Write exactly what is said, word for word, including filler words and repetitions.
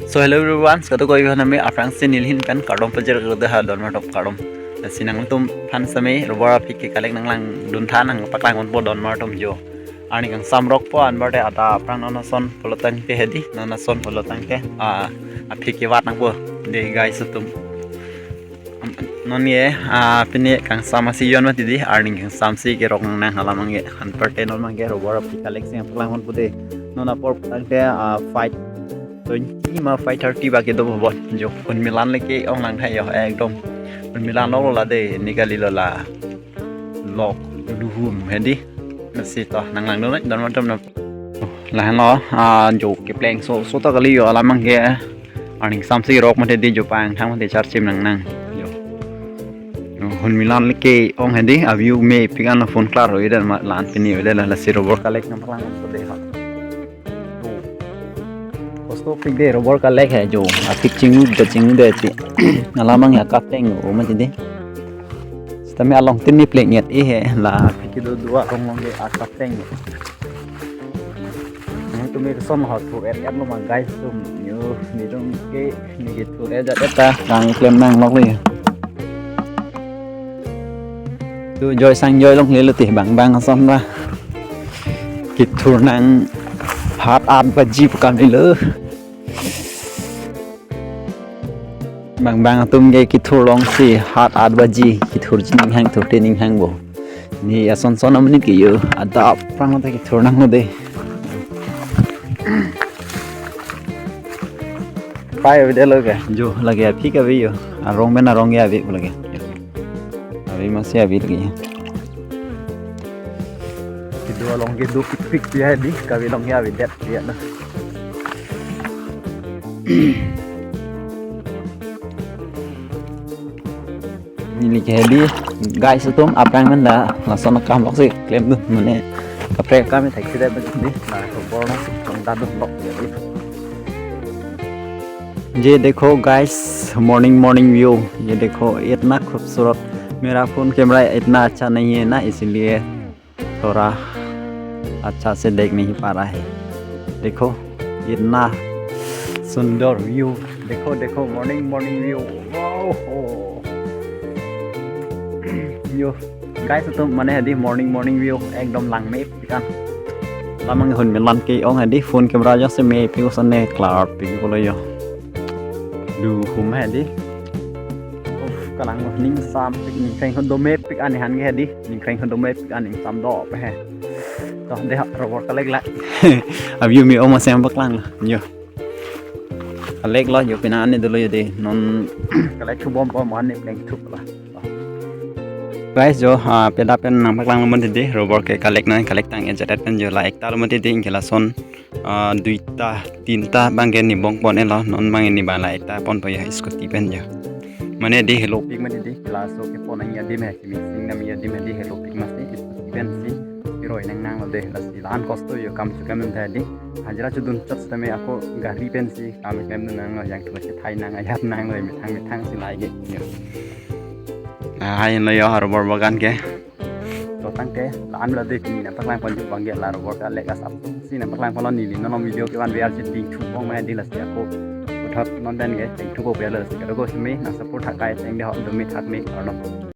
So hello everyone, skato koi hana me aphrang si neli ahin pen kardom pajir kado ha donmar atum kardom. Si nangtum aphan same rubber aphi ke collect nanglangdun tha nangpaklang ponpo donmar atum jo. Arni kangsam rokpo anbarte adap aphrang non ason pulo tangte hedi, non ason pulo tangte, ah, aphi kevat nangpo de guys atum. Non ye, ah, pini kangsam asi yon mati di, arni kangsam si kerok nang hala abangke, anparte non abangke rubber aphi collect si nangpaklang ponpo de. Non apor tangte, ah, five twenty ma five thirty ba kedo bon jo. Hunmilan le ke-ong lang tha jo ekdom. Hunmilan lo la de, ni kali lo la. Lok duhum hedi. Masi to nanglangdun nai donmar atum na. Lahenlo, ah, jo keplengso so ta kali jo hala abangke. Arni kangsam si rok mati di jo pangthang mati charchim nang nang. Jo. Jo, hunmilan le ke-ong hedi, a-view mepik an phone klar oi dan ma lan pini oi dan lasi rubber collect nangpaklang ponpo de ha. Kostopik de rubber collect he jo. Aphi chinglu de chinglu de ti. Hala abang ya kapteng o mati de. Sitame along tin ni pleng yet e he la aphi kedo do arong along ke akapteng. Nangtum ke son ho thur-et-et lo ma guys atum jo, netum ke ne kethur-et jat-et ta kangklem nang lok le. Tu joi sang joi longle lo ti bang bang ason ra. Kethur nang hat at baji pu kam ni lo. Bang bang atum ke kethur long si hat at baji kethur ji ning hang thur te ning hang bo. Ne ason son amonit ke jo adap aphrang ta kethur nang lo de. Pai ave de lo ke. Jo lake aphi kave jo. Arong pen arong ke ave lake. Ave masi ave lake. Kedo along ke dopikpik pi hedi, kave along ke avedet pi na. Neli ke hedi guys atum aphrang pen ta lason akam lok si klemdun mane kaprek akam thek si dai bagi di na ko borno si chongda dun lok ya di. ये देखो guys, morning morning view. ये देखो, इतना खूबसूरत। मेरा phone camera इतना अच्छा नहीं है ना, इसीलिए थोड़ा अच्छा से देख नहीं पा रहा है। देखो, इतना सुंदर व्यू। देखो, देखो, morning morning view. Wow. Yo guys, तो mane hedi morning morning view ekdom langme pikan. Hala abang hunmilan ke-ong hedi, phone camera jongsi mepik osonne klar pik pulo jo. Duhum hedi. Uf, kalang ningsam pik, ningkreng hon domepik ani han ke hedi. Ningkreng hon domepik ani ningsam do pe he. To de ha rubber collect la. A-view me-ong masi nangpaklang lo. Jo. Collect lo jo pina ani dolo jo de. Non collect thubom bom ani pleng thup la. Guys jo, ah, peda pen nangpaklang lo mati de, rubber ke collect nang, collect tang e jadat pen jo la ekta lo mati de, anke lason, ah, duita, tinta abangke ne bong pon-et lo, non abang ne ba la ekta ponpo jo scooty pen jo. Mane de helopik mati de, laso kepon nangji adim he, mixing nangji adim he de helopik masi scooty pensi keroi nang nang lo de, lasi la-an kosto jo kam chekam nang tha de, hajira chodun chot sitame ako gari pensi kam klem nang lo, jangthu si thai nang, ajat nang lo, methang methang si lai ke jo. Ah, hai lo jo, rubber bagan ke. To tangte, la-an lo de pini nangpaklang ponji abangke la rubber collect asap si nangpaklang ponlo, neli non video ke van V R si ding thubom ma de, lasi ako puthot non pen ke ding thupo pe lasi kadokave si me nang support tha kai teng de ho, dome thak me kardom.